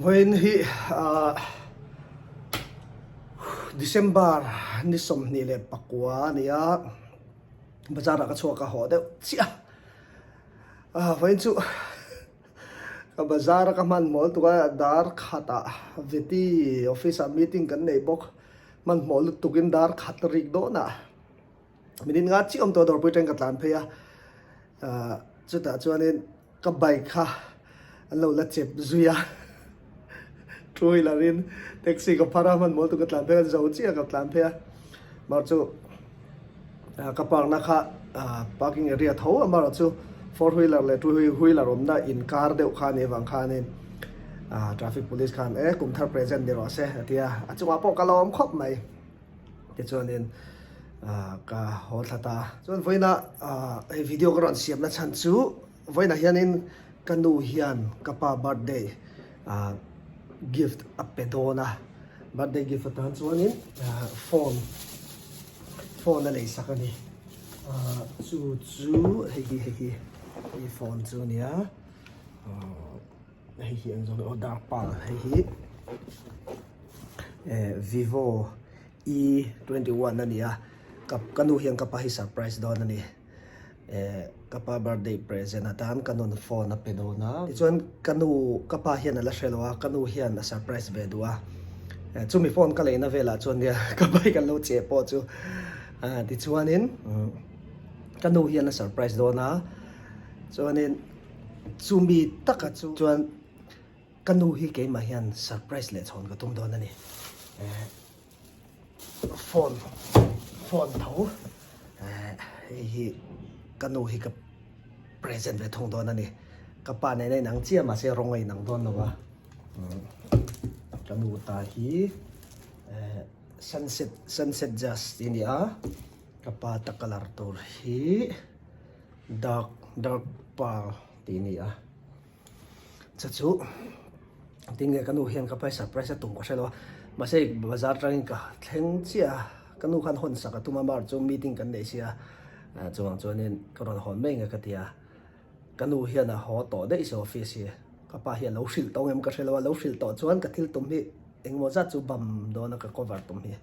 Vawiin hi ah December ni 29 a ni a, bazar ah ka chhuak a haw deuh chiah a, ah vawiin chu ka bazar a ka hmanhmawh lutuk a, dar khatah Vety office ah meeting kan nei bawk, hmanhmawh lutukin dar khat rik dawnah. Minute nga chiah awm tawh dawrpui atangin ka tlan phei a, ahh chutah chuanin ka bike kha an lo la chep zui a, two wheeler in taxi ka phar a hmanhmawh lutuk ka tlan phei a, zo chiah ka tlan phei a, mahse chu ka park na kha ahh parking area tho a amaherawhchu four wheeler leh two wheeler awmna inkar deuh kha a nih avang khanin ahh traffic police khan e kum thar present ni rawh se a ti a, a chungah pawh ka lawm khawp mai. Tichuanin ka haw thla ta. Chuan vawiina hei video ka rawn siamna chhan chu vawiinah hianin ka nu hian ka pa birthday gift a pe dawn a, birthday gift atan chuanin phone phone a leisak a ni. Chu chu hei hi hei hi hei phone chu a nia. Hei hi an zawng aw dark pearl hei hi eh vivo e 21 a ni a ka ka nu hian ka pa hi surprise dawn a ni eh ka pa birthday present atan ka nun phone a pe dawn a tichuan ka nu ka pa hian a la hre lo a ka nu hian a surprise ve duh a eh chumi phone ka leina velah chuan nia ka bike an lo cheh pawh chu ah tichuanin ka nu hian a surprise dawn a chuanin. Chumi taka chu chuan ka nu hi keimah hian surprise leh chhawn ka tum dawn a ni. Eh phone phone tho eh hei hi ka nu hi ka present ve thung dawn a ni. Ka pa nen a inang chiah mahse rawng a inang dawn lo a. Ka nu ta hi eh sunset sunset jazz tih a ni a, ka pa ta colour tur hi. Dark dark pearl tih a ni a chu chu tinge ka nu hian ka pai surprise a tum ka hre lo a mahse bazar atangin ka thleng chiah a ka nu khan hawn sak a tum a mar chu meeting kan neih sia chuvang chuanin ka rawn hawn mai nge ka ti a ka nu hian a haw tawh daih se office hi ka pa hi a lo hrilh tawh ngem ka hre lo a lo hrilh tawh chuan ka thil tum hi engemaw zat chu bam dawn a ka cover tum hi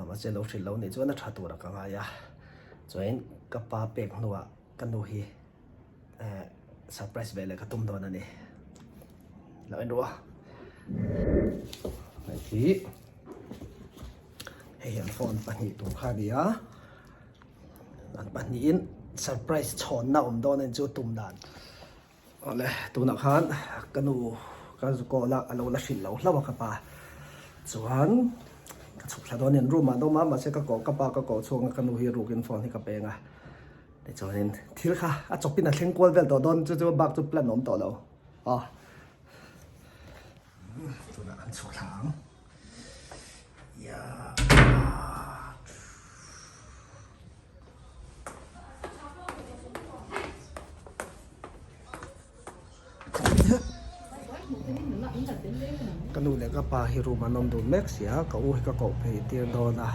mahse lo hrilh lo nih chuan a tha tur a ka ngai a. Chuan ka pa pek hnuah ka nu hi surprise ve leh ka tum dawn a ni. Lo en ru a. Hei hi hei an phone pahnih tur kha a ni a. An pahnihin surprise chhawnna awm dawn a ni chu tum dan. Awle, tunah khan ka nu ka zu call a, a lo la hrilh lo hlauh a ka pa. Chuan ka chhuk thla dawn in room ah an awm a, mahse ka koh ka pa ka koh chhuak a ka nu hi rukin phone hi ka peng a. Tichuanin thil kha a chawpin a thleng kual vel tawh dawn chu chu bak chu plan awm tawh lo. Aw. Tunah kan chhuk thla ang. Ka nu leh ka pa hi room an awm dun mek si a, ka u hi ka koh phei tir dawn a,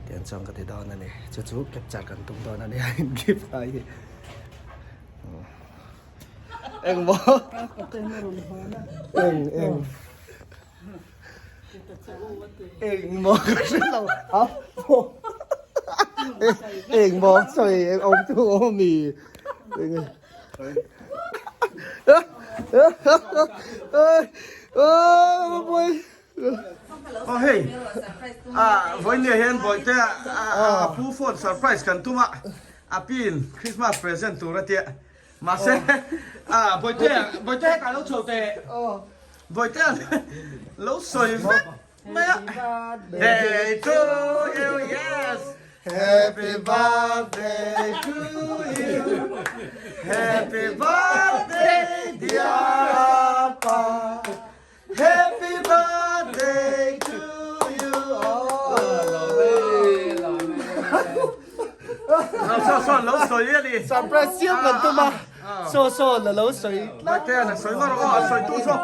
tiang chuan ka ti dawn a ni, chu chu capture kan tum dawn a ni a in gift lai hi. Engmaw? Eng eng. Engmaw ka hre lo a engmaw sawi eng awm chu awm mi Oh hei ah vawinia hian bawihte a pu phone surprise kan tum a a pin Christmas present tur a tia Mahse, ah, Bawihtea, Bawihtea hetah lo chho teh. Bawihtea lo sawi vek mai a. Birthday to you, yes. Happy birthday to you. Happy birthday dear Appa. Happy birthday to you. So so lo sawi a ni. Surprise siam kan tum a. So so la lo sawi tlat. Te a sawi ngawr aw a sawi tu chu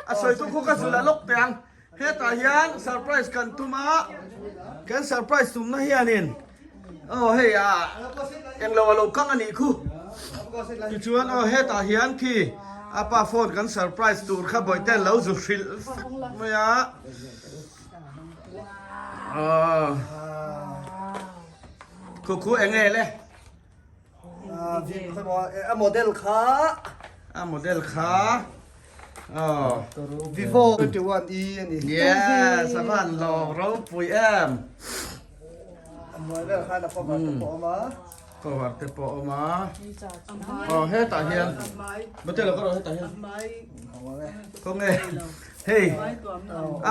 a sawi tu khu ka zul a lawk teh ang. Hetah hian surprise kan tum a. Kan surprise tumna hianin aw hei a englo a lo kang a nih khu. Tichuan aw hetah hian khi. A pa phone kan surprise tur kha Bawihte lo zu hrilh vek mai a. Khu khu eng nge le? A model kha. A model kha. Vivo 21 e a ni. Yes, a van lawk ropui em. A hnuai vel khan a cover te pawh a awm a. Cover te pawh a awm a. Aw hetah hian. Bate lo ka rawh hetah hian. Khawnge hei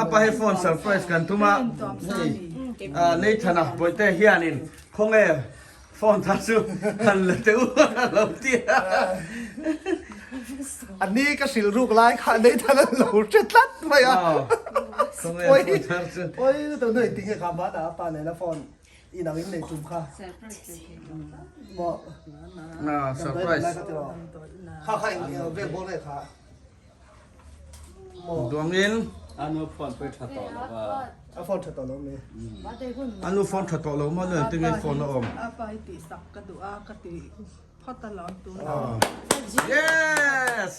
apa hei phone surprise kan tum a. Hei Nathan-a Bawihte hianin khawnge Phone thar chu han la teh u a lo ti a. A ni ka hrilh ruk lai kha Nathan an lo hre tlat mai a. Phone thar chu. Oi tun hnu engtin nge kha hmana a pa nena phone inang in nei tum kha. Maw. Na surprise. Kha kha eng vel bawr nge kha. Maw. Duangin. Anu phone pawh tha tawh lo a. A phone tha tawh lo mi. Anu phone tha tawh lo maw nu engtin nge phone a awm. A pa hi tih sak ka duh a ka ti phawt a lawm tun a. Yes.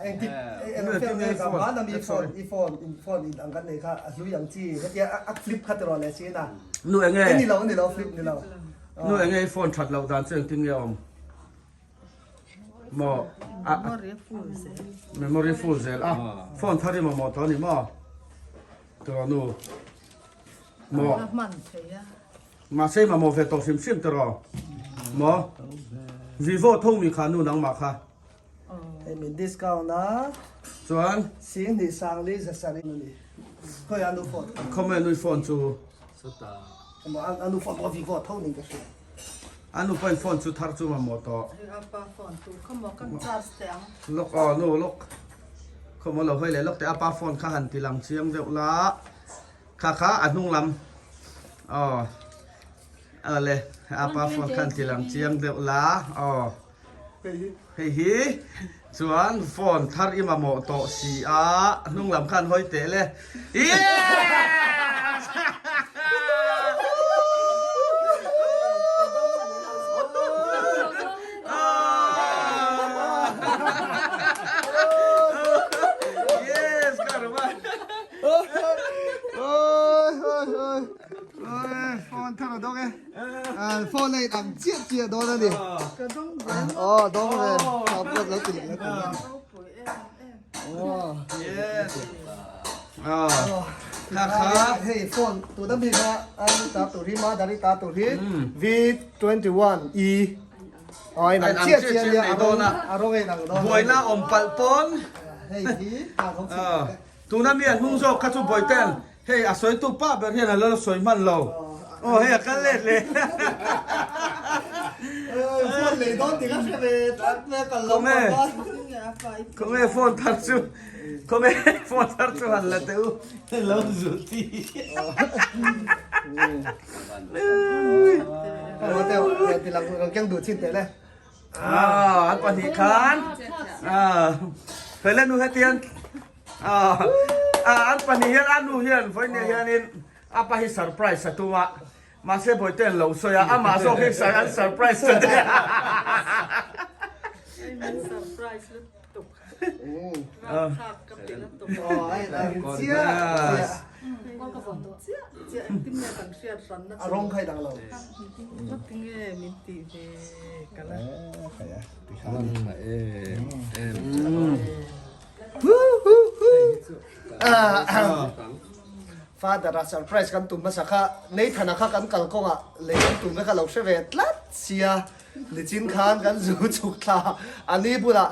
Engtik engtik nge phone hmana mi phone i phone in phone in ang kan nei kha a hlui ang chi hetia a flip kha tiraw leh sin a. Nu enge. Ni lo ni lo flip ni lo. Nu enge i phone that loh dan chu engtin nge awm. Maw a Memory full zel. Memory full zel a phone thar i mamawh tawh a ni maw tiraw nu maw A hman thei a. Mahse i mamawh ve tawh hrim hrim tiraw maw Vivo tho mi kha nu nangmah kha. Hei min discount a. Chuan. Sing hnih sang li zasarih a ni. Khawi a nu phone. Khawme nui phone chu. Maw a nu phone pawh Vivo tho niin ka hria. A nu pawhin phone chu thar chu mamawh tawh. A pa phone tur kha maw kan charge teh ang. Lawk aw nu lawk. Khaw maw lo hawi leh lawk teh a pa phone kha han ti lang chiang deuh la. Kha kha a hnung lam aw ale a pa phone kha han ti lang chiang deuh la aw. Hei hi chuan phone thar i mamawh tawh si a hnung lam khan hawi teh le. Yes! Yes, karma. Phone thar a dawng e. Phone a in ang chiah chiah dawn a ni. Ka dawng ve maw? Aw dawng ve. Ka pawt lo ti leh la tum a ni. Ropui em em. Yes. Kha kha. Hei phone tuna mi kha an ta tur hi Madhuri ta tur hi V21e. Aw in ang chiah chiah nia a rawng a rawng a in ang dawn. Buaina awm palh pawn. Hei hi a rawng chiah. Tuna mi an hnung zawk kha chu Bawihten Hei a sawitu pa ber hian a la sawi hman lo. Aw hei a kal let leh. Phone lei dawn tih ka hre ve tlat mai a kal lo Khawnge khawnge phone thar chu khawnge phone thar chu han la teh u lo zul ti. Keng duh chin teh le. Ah an pahnih khan ah fele nu hetian An pahnih hian a nu hian vawinia hianin a pa hi surprise a tum a, mahse Bawihte an lo sawi a, amah zawk hi an surprise ta daih a. Min surprise lutuk. Rapthlak ka ti lutuk. Chiah chiah engtin nge kan hriat hranna chu. A rawng kha i dang lo. Ngatinge min tih ve ka la. Father a surprise kan tum hmasa kha Nathan-a kha kan kal kawngah lei kan tum te kha lo hre ve tlat sia nichin khan kan zu chhuk thla a ni bulah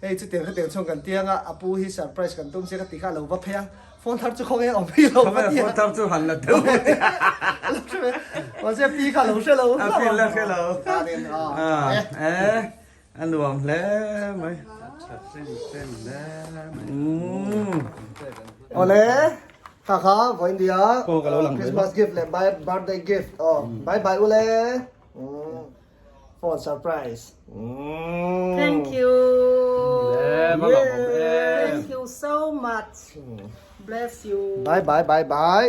hei chutiang khatiang chhung kan tiang a a pu hi surprise kan tum sia ka ti kha a lo va phei a phone thar chu khawnge awm hi lo va ti a Phone thar chu han la deuh a lo hre ve mahse a pi kha a lo hre lo A pi la hre lo eh A nuam hle mai. A tha hrem hrem hle mai. Awle, kha kha vawiin dia Christmas gift leh birthday gift aw bye bye ule phone surprise. Thank you. Thank you so much. Bless you. Bye bye bye bye.